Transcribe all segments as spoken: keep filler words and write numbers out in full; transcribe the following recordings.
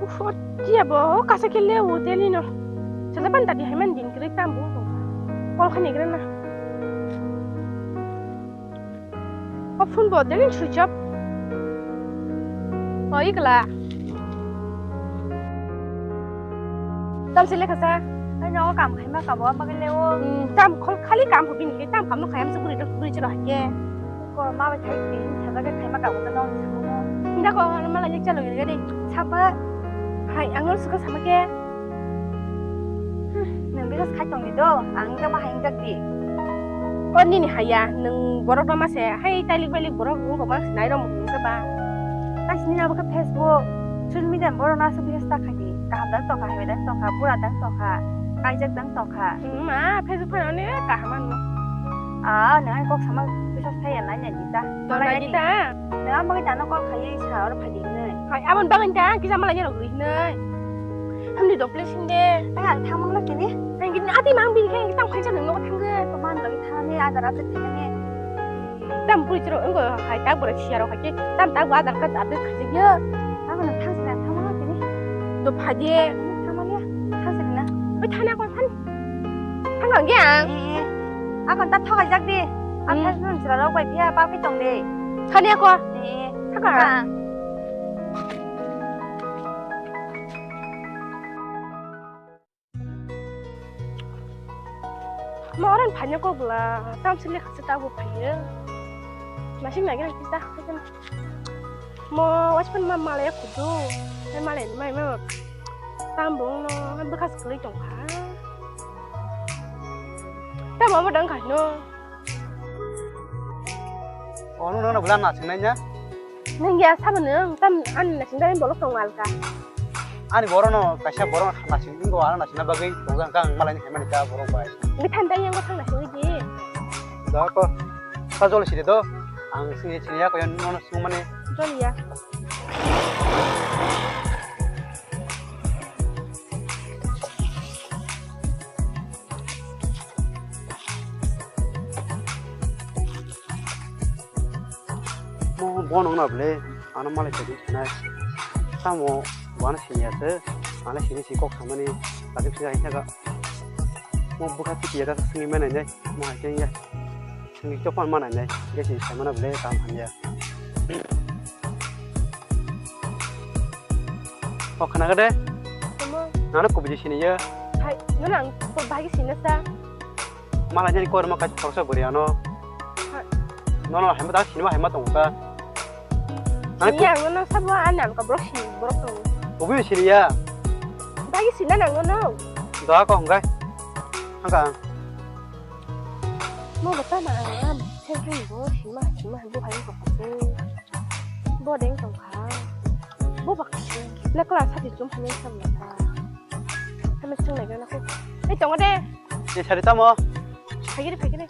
Tia bo kasa kele o teli no. Sele ban tadi haiman din kiri tam bo. Kol khani kiri na. O phone bo teli switch off. O ikla. Tam sele kasa. Ai no kam khai ma ka bo ma kele o. Tam khol khali kam ho bin ke tam kam no khayam se guri guri chiro hake. Ko ma bai khai tin, saba ke khai ma ka uta no samo. Inda ko ano mala ni chalo gede. Saba. Hai, ang no suka sama ke. Nang bisa khai tong ni do, ang ka ma hai jak di. Ko nini haya, nang borok no ma se, hai tailik bailik borok nung ko ma sinai rom nung ka ba. Tai sini abo ke Facebook, social media borok na se bisa ta khai di. Kaham dang tokha, hai dang tokha, pura dang tokha, kaijak dang tokha. Ma, Facebook phano ne kaham ano. Ah, nang kok sama bisa saya nanya di ta. Nanya di ta. Nang bagwi tano call khai sa or phai di nai. Hai, abon bagwi ta kisa malai rok ri nai. Hamni do place hinde. Tang ang thang mangla kini. Ang gini ati mang bin khe tang phaisa nang nogo thangge. Ko man bagwi thani adar adar thani. Tam pui chiro ngo hai ta bura siya rok hai tam ta adar ka adar khaji ya. Ang na thang sina thang mangla kini. Do phai de. Thang mangla. Thang sina. Oi thana ko than. Thang ang ge ang. Eh, eh. Akon ta thokai jak di. Ang thang sina rok bai phiya pa pi tong de. Thani ko. Eh. Thang ang. Ma orang phanya kok bla, tam sili khasi ta bu phanya. Masing lagi lagi ta, mo waspan ma malaya kudu, hai malaya mai ma tam bung no, hai bekas kali tong kha. Tam abo dang kha no. Ono no bla na sinai nya. Nung ya sabo nung tam an na sing dai bolok tong alka. Ani boro no kaisa boro na sing ingo ana na sing bagwi tong jang kang malai ni khaimani ka boro bai. Bi than dai yang thang na sing di. Da ko. Sa jol siri do. Ang sing sing ya ko yan no sung mane. Jol ya. Mo bono wngna bwle ano malai tongwi sanai. Tamo buano siniya se, ano sini si kok samani, tadi sini aja ga. Mo buka piti ya, sini mana ne, mo aja ya. Sini copan mana ne, dia sini sama na bwle, tam hanya. Kok khana gede? Tamo. Nana kubiji sini ya. Hai, nana ang kubahagi sini sa. Malai jani korma kaisa khoroksa bwrwi ano. Ha. Nono haima da sinima haima tongo ta. Ani sini ang nono sabo ani ang ka borok sini borok tongo. Ubi sini ya. Bagi sini nang nono. Da ko hongkai. Hangka. Mo bata na ang am. Sini bo sima sima bo hai ko. Bo deng tong kha. Bo bak. Le kla sa ti chum hai sam na ta. Kami sung lai na ko. Ei tongo de. Ni sari tamo? Phagiri, phagiri.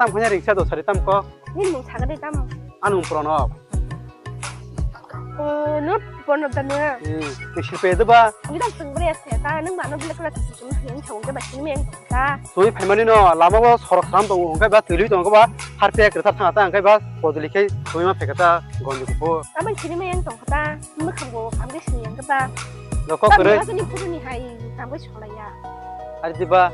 Tam khanya ringsa do sari tam ko? Ni mung saga de tam. Anu prono. Oh, no prono tam ya. Hmm, ni sirpe de ba? Ni tam sung bre ya ta, nang ma no bile kala sung ni chong ke ba sini meng ta. Sui phaimani no, lama bo sorok sam tongo, hongkai ba twi tongo ba, harpe kwthar thang ta, hongkai ba bodoli khe sui ma phekata gonji kupo. Amo sini meng tong ta, mukhambo amge sini yang ta. Loko kwrwi. Ni puru ni hai, amge solaya. Ari diba?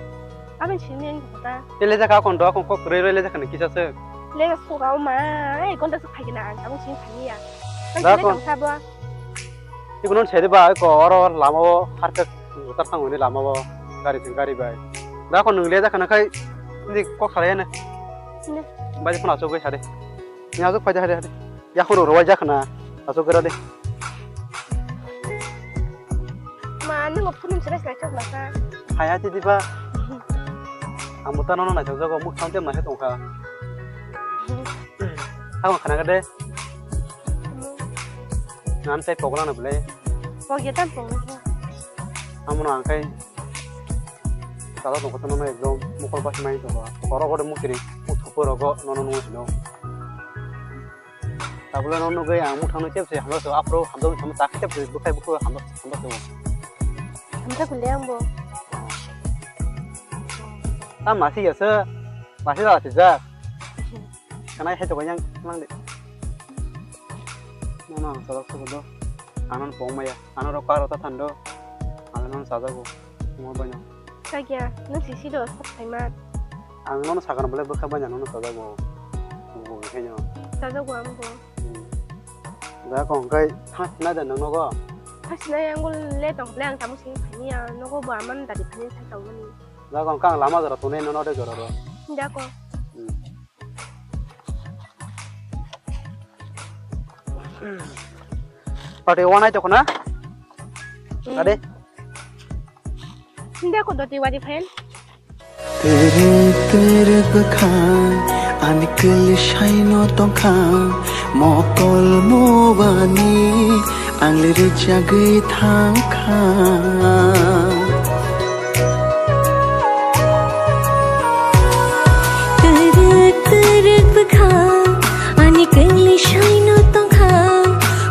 Abang sini yang kota. Ele jaka kon do kon kok roi roi le jaka ni kisa se. Le jaka soga o ma, ai kon ta se phai na ang abang sini phai ya. Da kon. Tang sa bo. Iko non sedi ba ko oro lama o harke utar sang ni lama o gari sing gari bai. Da kon nung le jaka na khai ni kok khalai na. Ne. Bai phone aso goi sare. Ni aso phai da hare hare. Ya khoro roi jaka na. Aso gara de. Ma, nung phone ni selai selai chok laka. Haya ti diba. Ang bo tano nai chok jago muk thang tem nai tong kha. Ang khana ga de. Nan tai pogla na bole. Pogya tan pogla. Amo na ang kai. Tala tong kha tano ekdom mukol pas mai tong kha. Koro koro muk tiri. Muk thupo rogo nono nung sino. Tabula no nugui ang muthang no tepse hamjak se aphuru hamjak samo ta khe tepse bukhai bukhu hamjak hamjak se. Hamjak kule ang bo. Ta masi ya se masi da se ja. Kana he to yang mang de. Nono ang chajak sugo do. Ano pong maya. Ano ro karo ta thando. Ano nono chajago. Mo bano. Kagya, nung sisi do sab khaima. Ang nono sakano bole bwkha banya nono chajago. Bo khenyo. Chajago amgo. Da kong kai thas na da nono go. Thas na yang gol le tong le ang tamu sing khaini ya nogo bo aman dari khaini sai tong mani. Da kong kang lama jora tone nono de jora ro. Da ko. Pati wanai toko na? Ade. Hindi ako doti wadi friend. Tiri tiri bwkha ani kwlwi saino tongkha mokol mubani ang liri jagwi thangkha. Twrwk twrwk bwkha ani kwlwi saino tongkha,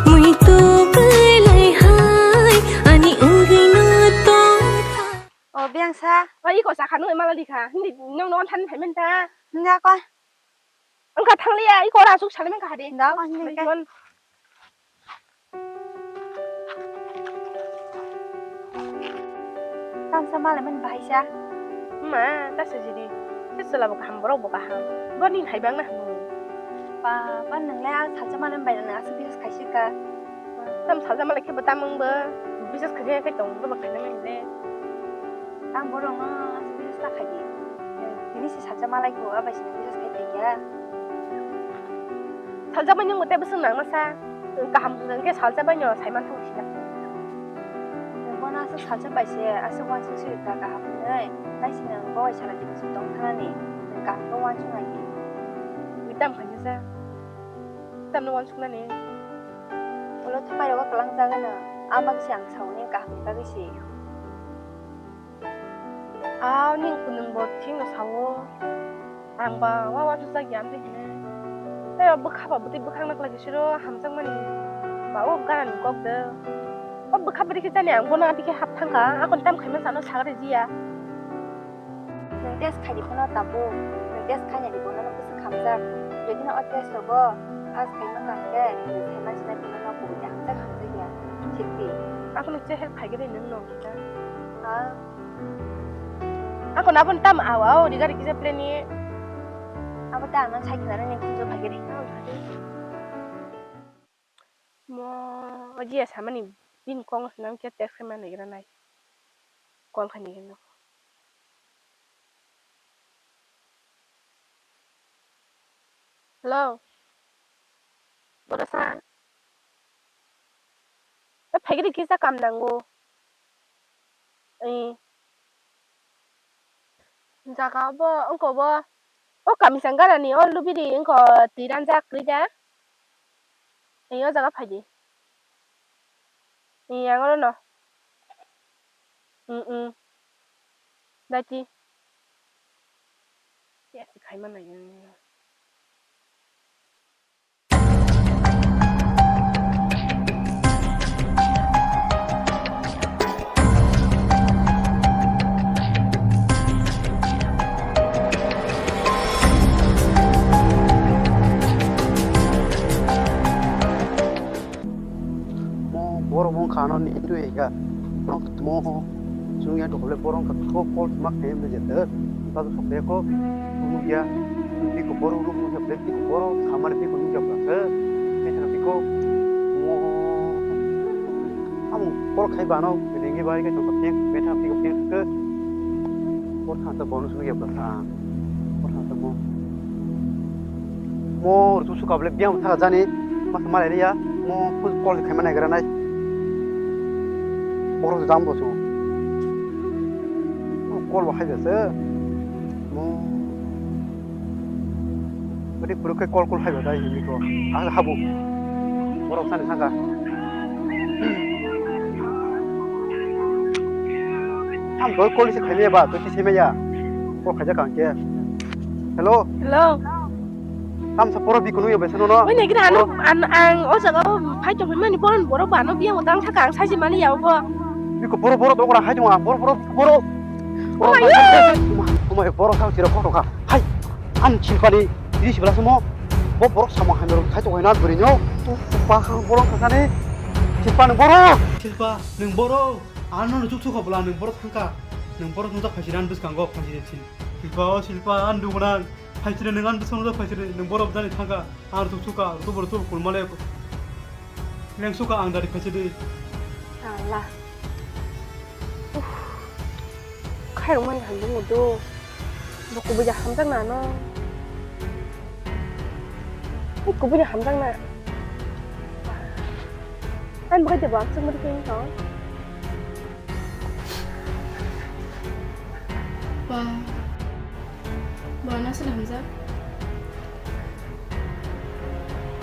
muitu kwlai hai ani wngwino tongkha. O biyangsa. O iko sakha nung mala dikha. Hindi nung non than thaimen ta. Hindi ako. Wngkha thangliya, iko ora asuk salimeng kha hade. Da, wngkha. Tamsa malaimani bahaisa. Ma, ta sajidi. Se chwla bo kaham, borok bo kaham. Boni hai bang na hamu. Ba, ba nwngle a salsa malaimani bai rana asuk bisas khaisika. Tam salsa malai khe bo tamung bo. Bisas khaisika khe tong bo khaina mani le. Ang borokno asuk bisas ta khaidi. Tini se salsa malai ko, abai se bisas khai tengya. Salsa bai nung tei bwswng nang masa. Kaham hwnkhe salsa bai no saiman thang sina. Bono aswk salsa bai se aswk wansuk siri ta kaham hwnwi. Tai se nang bo bai sara tini se tong thanani. Kaham khe wansuk nai di. Tam khainasa. Tamno wansuk nani. Ulo thapai rogo kwlang jagano. Ama khe se ang sauni kaham bagwi se. Ani kunung bo thikno sawo, ang ba wa wa jujak ya amtwi hino. Tei o bwkha ba bwtwi bwkhak nak lagi siro hamjakmani ba o ganani kok de. O bwkha bwtwi khe jani ang bono amtwi khe hap thangkha, akon tam khaima sano sagre jiya. Nwng test khaidi phano tabuk, nwng test khainani bono no bwswk hamjak. Jodi no o test rogo pass khaima kha hwnkhe, nwng saiman sinai bono no kubui hamjak hamjak ya. Siphi. Akon khe help khaigre nwng no. Ha? Ako nabon tam awa o riga rikisa pleni. Abo ta ano sai khna ni khunjo phagiri. Mo oji ya samani bin kong nam kya text ma negra nai. Call khani gino. Hello. Borosa. Phagiri kisa kam nango. Ee. Jaga bo, wngkha bo. O kami sangara ni, o lubidi, wngkha twi ranjak kwrwi da. Ee, o jaga phai di. Ee, ang oro no. Mm, mm. Daiti. Yes, khai ma nai. Mo borok wngkha ano ni twi ka. Mo chwngya tokole borok wngkha kho call ma khe wngkha je ter. Ta sok de ko nugya. Biko borok ruk nugya ble biko borok samani biko nugya bwlasa. Biko biko mo amo borok khai bano ringi bai ka chokka pek beta biko pek ke. Borok thang ta bonus nugya bwlasa. Borok thang ta mo. Mo rwchuk suka bole biyang thaka jani, masa malai riya, mo full call khai mana gra nai. Borok jam bo su. Mo call bo hai jase. Mo. Bari puro kai call call hai ba dai hini ko. Asa habu. Borok sani saka. Ang doi call se khai ba, doi se maya. Call khai ja kang ke. Hello. Hello. Tamsa poro bikunu ya besano no. Oi negira ano an ang o jaga o phai tong mani boron boro bano biya mo tang thaka ang saji mani ya bo. Biko boro boro to ora hai tong boro boro boro. Oh my God. Oh my boro sa tira photo ka. Hai. An chilpani tris bela sumo. Bo borok samung hamya rok khai tongo na bwrwi no. Uff, ba borok thangkani. Silpa nwng borok. Silpa nwng borok. Ano nwng chuk chuk bwla nwng borok thangka. Nwng borok thangka phaisiri ani bwskango phaisiri sin. Silpa o Silpa ani duguna. Phaisiri nwng ani bwskango phaisiri nwng borok jani thangka. Ang rwchuk suka, rwchuk bo rwchuk bo kulmale. Leng suka ang dari phaisa di. Allah. Uff. Khairok mani hamjak mudu. Bo kubui ja hamjak nano. Ui kubui ja hamjak na. Ani bukai jabo ang chukmani khe wngkha. Ba. Ba, nasa da hamjak.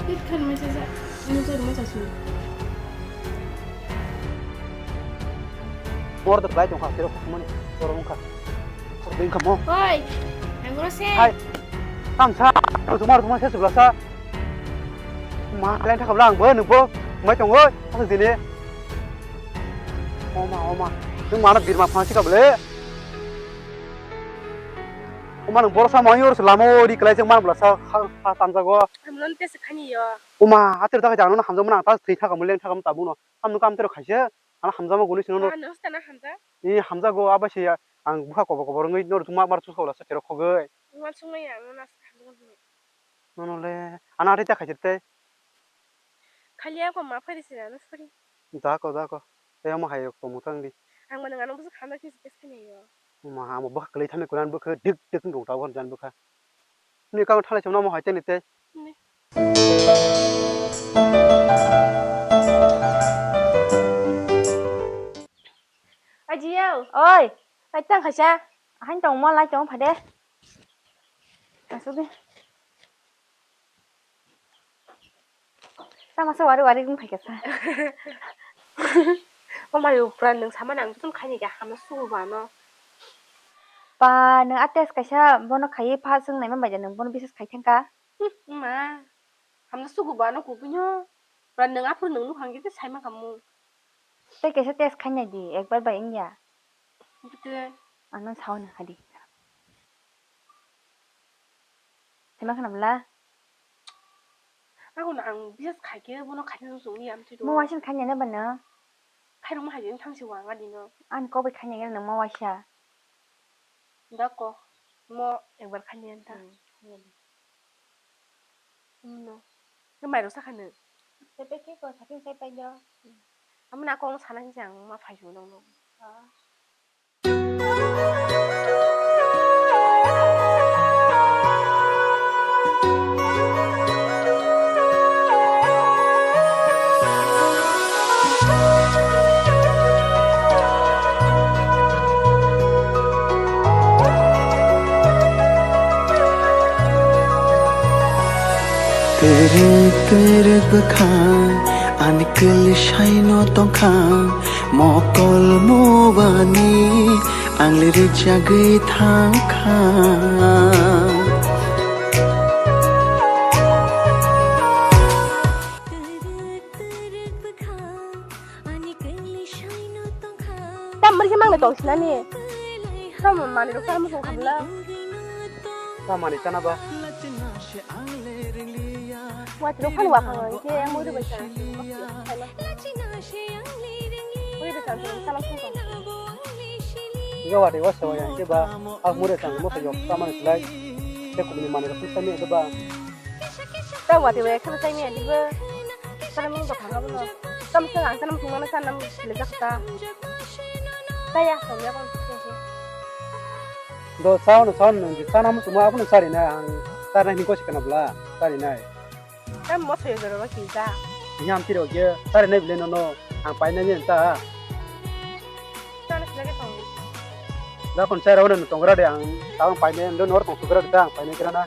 Hit khan mai sa sa. Ano jai mai sa su. Mor da klai tongkha, kero khumani. Koro wngkha. Koro wngkha mo. Oi. Angro se. Hai. Tamsa. Tumar tumar se subla sa. Ma, lain thakabla ang bo, nung bo, mai tongo, asuk dine. Oma, oma. Nung mana birma phansi kabule. Oma nung borok sa mai yor lama o ri klai jeng man bla sa ha, ha tamjago. Hamlon te se khani yo. Oma, atir ta jang no hamjak mana ta thwi thakam leng thakam tabung no. Ham no kam tero khaise. Ano hamjama guni sino no. Ano sta na hamja. Ni hamjago aba se ang bukha kobo kobo rungui no tuma mar chu khola sa tero khogoi. Wal sung ya no na sa hamjak. Nono le, ano ari ta khaisir tei. Khali ako ma phari sira no sori. Da ko, da ko. Tei omo hai rok tongmo tang di. Ang mano ano busu khanda kis kis khani yo. Ma amo bwkha kwlwi thani kuran bwkha dik dik wng tong tabukha jan bwkha. Ni kang thalai chwmno omo hai tei ni tei. Ni. Aji yo. Oi, ai tang khaisa. Ahan tong mo lai tong phade. Asuk di. Tama sa wari wari wng phaikha sa. O mai upra nwng sama nang tun khaini kha hamna sugu ba no. Pa nwng a test kaisa bono khaiwi pha swng naima bai da nwng bono bises khai thangkha. Hmm, ma. Hamna sugu ba no kubui no. Pra nwng aphuru nwng nukhang khe sai ma khamu. Tei kaisa test khainai di ekbar bai wngya. Bwtwi. Ano sao nang hadi. Tei ma khna bwla? Ako no ang bisas khai khe bono khai thang sung ni amtwi do. Mo waisa khai nai na bana. Khai rung ma hai thang si wang adi no. Ani kok bai khai nai nang ma waisa. Da ko mo ekbar khai nai ta. Hmm. No. Ke mai ro sa khai nai. Te pe ke ko sa pin sai pai do. Amo na kong sana sing ma phai su nong no. Ah. Terek terek bwkha ani kwlwi saino tongkha, mokol mubani ang rijagwi thangkha. Tam bwrwi khe mangle tong sinani. Tam manwi rok tam song khamla. Tam manwi chana ba. Watwi rok phano wakhang hwnkhe mui rwbai chana. Mui rwbai chana chana song kha. Ga watwi wa sewa yang ke ba. Ak mure chang mo yok tamani slai. Te kubuni manwi rok phano sami ba. Ta wati waya kheno chai maya dibo. Sana mung dokha ma bono. Tam sung ang sana mung mano sana mung sile jak ta. Ta ya song ya kon sung sung. Do sao no sao no di sana mung tuma abono sari na ang sari na hini kosi kana bla sari na. Tam mo soyo jora ba ki ja. Ni am tiro ge sari na bile no no ang pai na ni ta. Sana sile ke tong. Da kon chai rawa no tong ra de ang ta ang pai na ndo nor tong suk ra de ta ang pai na kira na.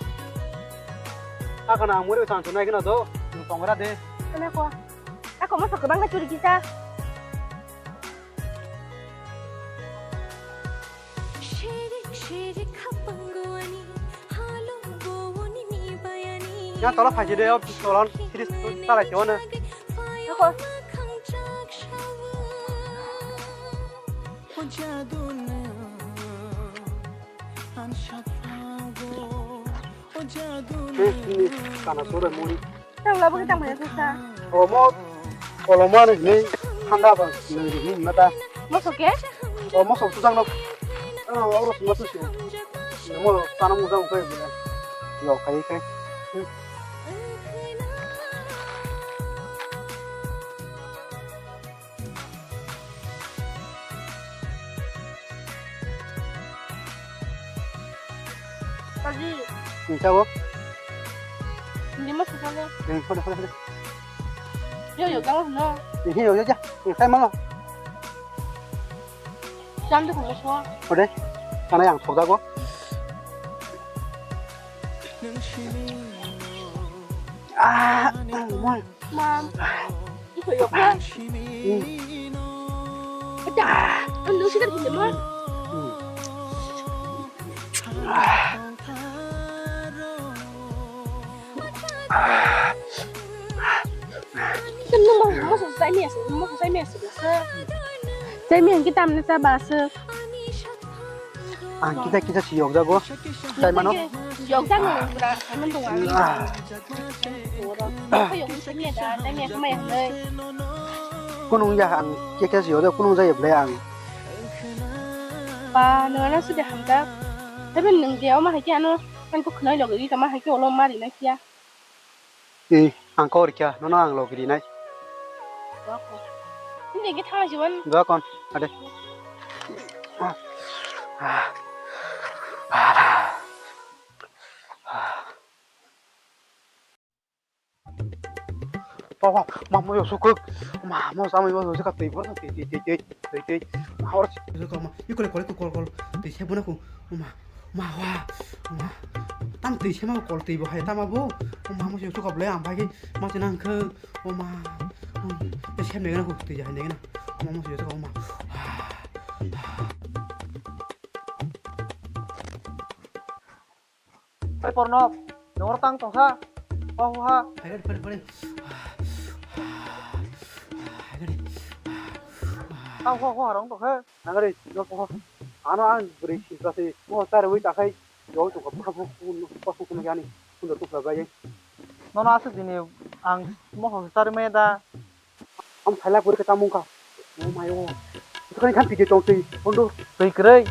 Akana ang muri bwsang chunai kheno do, nwng tongra de. Ano ko. Ako moso kwbangma churi kisa. Yang tolo phaji de, o tolon, siri talai chewano. Ako. He, ni kana sore mori. Tang labo kita maya susa. Omo koloma ni ni thanda ba ni ni mata. Moso ke? Omo sok tu jang no. Ah, oro suma tu si. Mo sana mo jang ko. Yo, kai kai. Kaji. Ni chago? Ni ma susago. Ni khode khode khode. Yo yo gawa no. Ni yo yo ja. Ni sai malo. Jam de khumbo so. Khode. Kana yang thok jago. Ah, mo. Mam. Iko yo pa. Ada. Ando sih kan pinjam mo. Kan nung mau mau selesai nih ya, mau selesai nih ya. Saya mi yang kita ambil sabasa. Ang kita kita si yokjago. Sai mano. Yokjago bra, aman dong ang. Ah. Yokjago sini ada, saya mi yang kemai yang doi. Kunung ya ang kita si yokjago kunung jaya belai ang. Ba, nung ano sudah hamjak. Tapi nung dia oma hai ano kan kok kenai lagi sama hai ke olo mari na kia. Ih, ang kok rikha, nono ang log rinai. Hindi kita jiwan. Gakon, ade. Papa, mamo yo sukuk. Mamo sama yo sukuk tei bor tei tei tei tei tei. Mamo yo sukuk ma. Ikole kole kol kol. Tei se bona ku. Oma, oma, wa, oma. Tam twi sema kol twi bo hai tama bo. Oma, mo se chukap le am bai ke ma se nang khe. Oma. Te sem ne na ko twi ja ne na. Oma, mo se chukap oma. Pai porno, nor tang tong sa. Ho ho ha. Hai, hai, hai, hai. Hai, hai. Tang ho ho harong tong khe. Nagari, no poho. Ano ang beri sisa si, mo sar wui takai, yo tu ko pa ko ku, pa ko ku gani, kundo tu ka bai. Nono asuk dini ang mo ho sar me da. Am thaila beri kata mungka. Oh my oh. Itu kan kan video tong tei, kondo. Tei krei.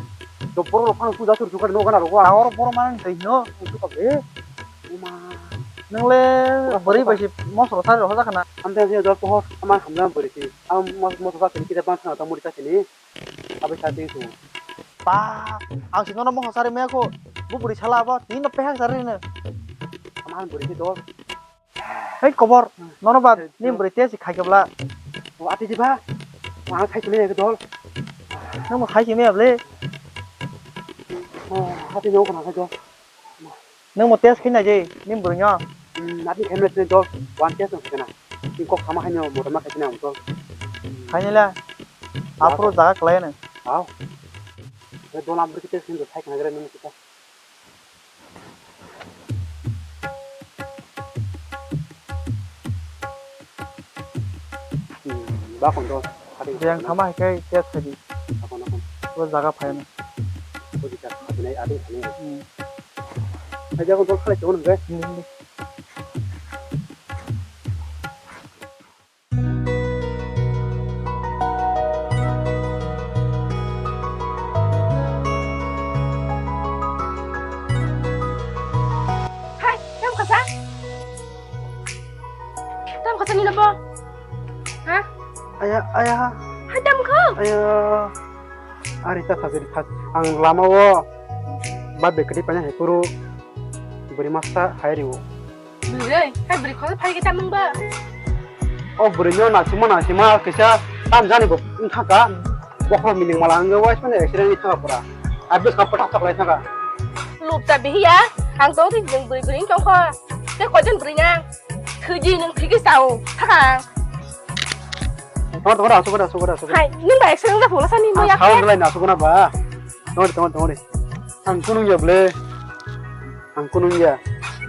Do poro lo phang tu jasur jukar no gana ro wa. Awor poro man tei no. Tu ka be. Uma. Nang le beri bai si mo so sar ho jakana. Am tei si do poho, ama hamla beri si. Am mo mo so sar kita ban sana ta muri ta sini. Abai sa tei su. Pa, ang si nono moho sari maya ko. Bu buri sala abo, tini no pehak sari ne. Aman buri si dol. Hei kobor, nono ba, ni buri te si khai kebla. O ati di ba. Ang khai si maya ke dol. Nang mo khai si maya ble. O ati no ko na khai dol. Nang mo test khe nai je, ni bwrwi no. Hmm, nati khe mle tini dol, one test no khena. Ni kok sama haino motor ma khe tini ang dol. Khaini la. Aphuru jaga khlai no. Aw. Dol am bwrwi test khe sai khna gre nang kita. Hmm, ba kon dol. Yang sama hai kai test khe di. Akon akon. Bo jaga phai no. Bo di ta kha nai adi kha nai. Hmm. Hai jago dol khalai chon hwnkhe. Hmm. Hai, tam khasa? Tam khasa ni nabo? Ha? Aya, aya. Hai, tam kho? Aya. Ari ta thajiri thaj. Ang lama o ba bekri panya hepuru buri masa hai riwo. Bwrwi, hai bwrwi khorok phai khe tamung ba? O bwrwi no nasima nasima kisa tam jani bo wngkha ka. Bokhorok miling mala wngwi wai sone accident wngkha pura. Abis ka pata chaklai thaka. Lupta bihiya, ang to ri jeng bwrwi bwrwi wngkha kho. Te koijon bwrwi nang? Thwiji nwng thwiji sao thaka. Thor thor asuk asuk asuk. Hai, nwng ba accident wngkha pula sani mo ya. Sao lai nasuk na ba. Thor thor thor. Ang kunung ya ble. Ang kunung ya.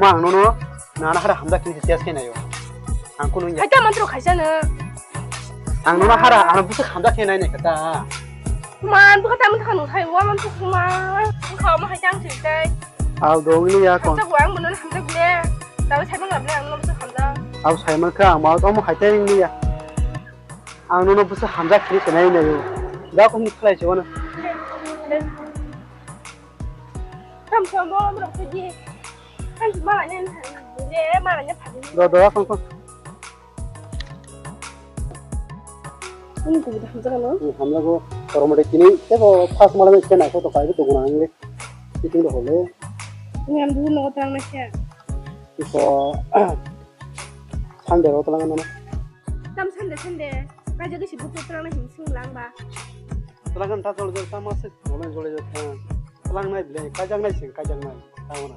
Ma ang nono nana hara hamda kini test khe nayo. Ang kunung ya. Hai ta mantro khaisa no. Ang nono hara ang busa hamda khe nai nai kata. Man buka ta mantro kanu hai wa mantro kuma. Kha ma hai tang sing tai. Au dong ni ya kon. Hamjak bo ang bono hamjak le. Tabo sai mang le ang no bwsa hamjak. Au sai mang kha ang ma omo hai tei ni ya. Ang nono bwsa hamjak kri kenai nai. Da kon ni khlai se wano. Tam sa mo mo ko di. Kan mala ne. Ne mala ne phadi. Do do kon kon. Ini kubu dah hamjak no. Ini hamjak ko koromode kini tebo pas malam kena ko to kai to guna ang le. Fitting do hole. Ini am dulu no terang na kya. Iko Sunday ro telang no. Tam Sunday Sunday. Kaja ke sibuk terang na hinsung lang ba. Telang kan ta jol jol ta masik jol jol jol ta. Telang nai bile kajang nai sing kajang nai. Ta wana.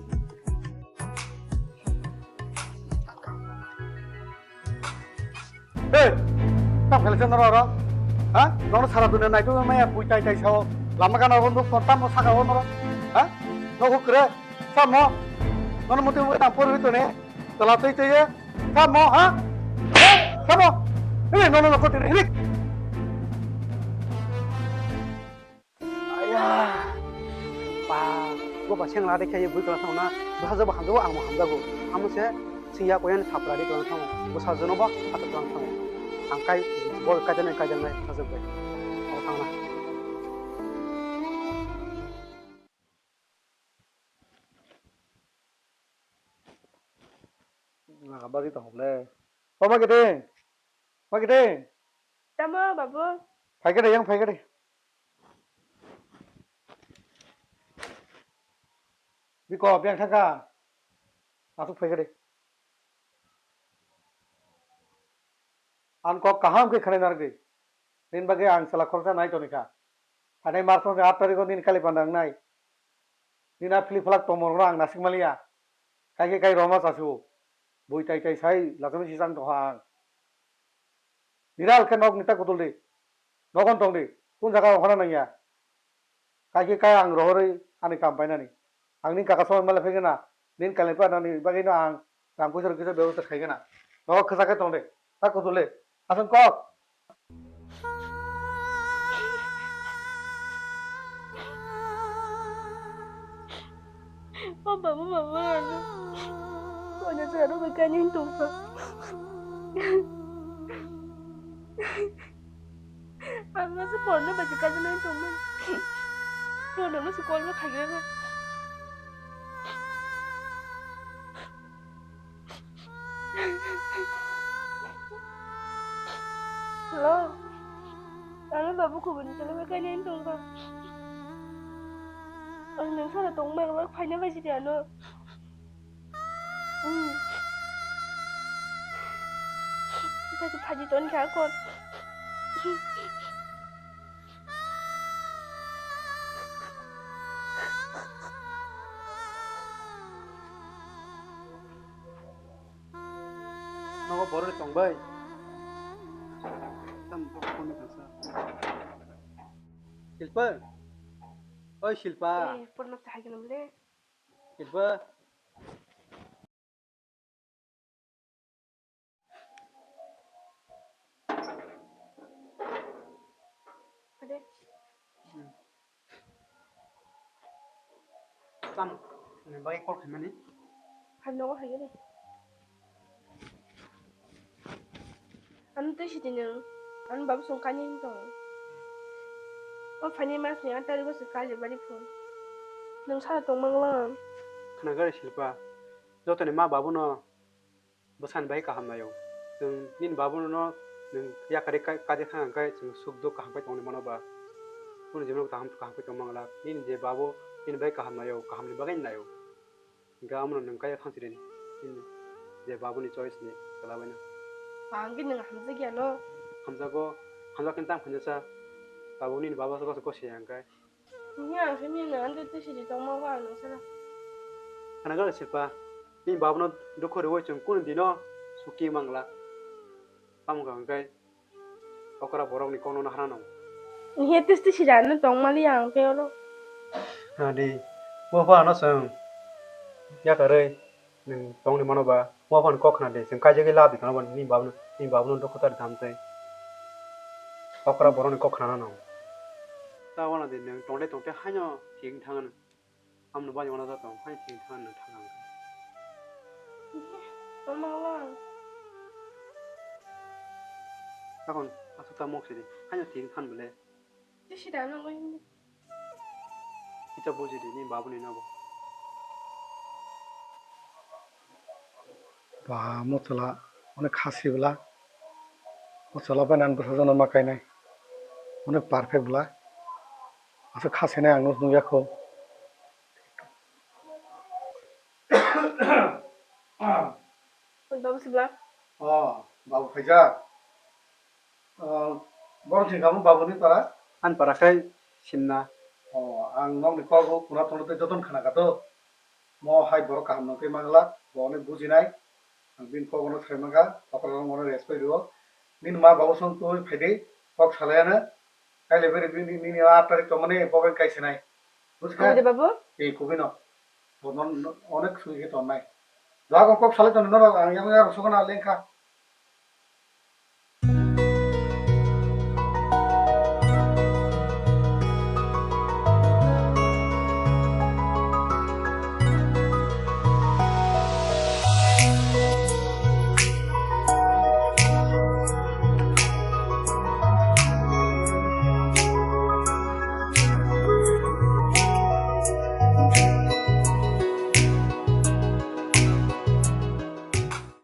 Hey, tam khailai norok oro? Ha? Nono sara dunia naitu maya bui tai tai sao. Lama gana oro nuk tam saka o norok. Ha? Nogo kre. Samo. Nono muti muti tam por hito ne. Tala tei tei ye. Samo ha? Hey, samo. Hey, nono nokoti ne. Hilik. Aya. Pa, bo ba seng lade khe bui tong thangna. Bwsa jabo hamjago, ang bo hamjago. Amo se singya koyan thapra di tong thang. Bwsa jono bo thapra tong thang. Ang kai bo kajanai kajanai bwsa jabo. Ang thangna. Naga bagi tong le. O bagi de. Bagi de. Tamo babu. Phai kade yang phai kade. Biko biang thangka. Asuk phai kade. Ang kok kaham khe khanai narwgwi. Nini bagwi ang chwla khoroksa nai tonikha. Phainai March masni aat tarikho nini kali panda wngnai. Nini a philip phalak tongmorokno ang nasik maliya. Kaikhe kai roma chasu. Bui tai tai sai lachomwi sisang tongkha ang. Biral khe nok nita kutuldi. Nogon tongdi. Kun jaga ongkhorna nangya. Kaikhe kai ang rohorwi ani kam painani. Ang nini kaka somoi male phaigena. Nini kali panani bagwino ang rang puisa rok kisa bebosta khaigena. Nogo khwsa khe tongdi. Ta kutuldi. Aswk kok. O babu, babu, ano. Kono sara bai kani tongkha. Ang no se porno bai kaisa nai tongmani. Porno no se call no khaigwlak. Hello. Ano babu kubun kele bai kani tongkha. Ang nang sara tongmani phaina bai sidi ano. Hmm. Tadi phaji ton kha kon. Nogo borok tong bai. Tam phone ni kasa. Silpa. Oi Silpa. Eh, porno chahai gwnam le. Silpa. Tam ni bai call khaimani. Hai nogo hai gani. Ano tei sidi nwng, ano babu song kani wng tongo. O phaini mas ni aat tarikgo se Kailaibari phung. Nwng sara tong manglang. Khna gari Silpa, jotoni ma babu no bwsani bai kaham naio. Chwng nini babu no nwng yakarwi kai-, kaijak thang khe chwng suk duk kaham khe tongwi mano ba. Kunu jemon kaham kaham khe tong mangla. Nini je babu nini bai kaham naio, kaham ni bagwi naio. Hingke amono nwng kaya thangsiri, nini je babuni choice ni chwla bai no. Ang khe nwng hamjakya no. Hamjago, hamjak khe tang phainasa. Tabuk nini baba se koso kosi ya hingke. Nini ang khe nini ang khe twi sidi tongma ba ang nwng sana. Khana gana Silpa, nini babuno dukhu riwi chwng kunu dino suki mangla. Tamo kha hingke. Okra borok ni kokno no hana nango. Ni he testi sida no tong mali ang tei oro. Adi, bo pha ano chwng yakarwi nwng tong ni mano ba, bo pha ni kok khna di, chwng kaijagwi lab di kana ba, nini babu no, nini babu no dukhu tar tham tei. Okra borok ni kok khna nango. Ta wana di nwng tong de tong te haino thik thang ano. Amno bai wana da tong, hai thik than na thang ang. Tongmala. Takon asuk ta mok sidi, hai thik than bele. Te sida no loi. Kita buji di ni babu ni nabo. Ba, mo chwla onek khasi bwla. Mo chwla bai nan bwsa jono ma kainai. Onek perfect bwla. Aswk khasi nai ang nukya kho. Babu sibla. O, babu phaijak. O, borok thwngkha mo babuni para? Ani para khai simna. O, ang nokni kok o kuna thangwi tei jotono khna kha to. Mo hai borok kaham nang tei manglak, bo hwnwi bujinai. Ang bini kok no sai mankha, okra rok no respect rwo. Nini ma babu song twi phaidi, kok salai ano. Kaile beri bini, nini a tarik tongmani bo bai kaisinai. Bujikha? Kubui de babu? Ei kubui no. Bo non onek sui khe tongnai. Doha kok salai tongni norok ang yang yang sokona lengkha.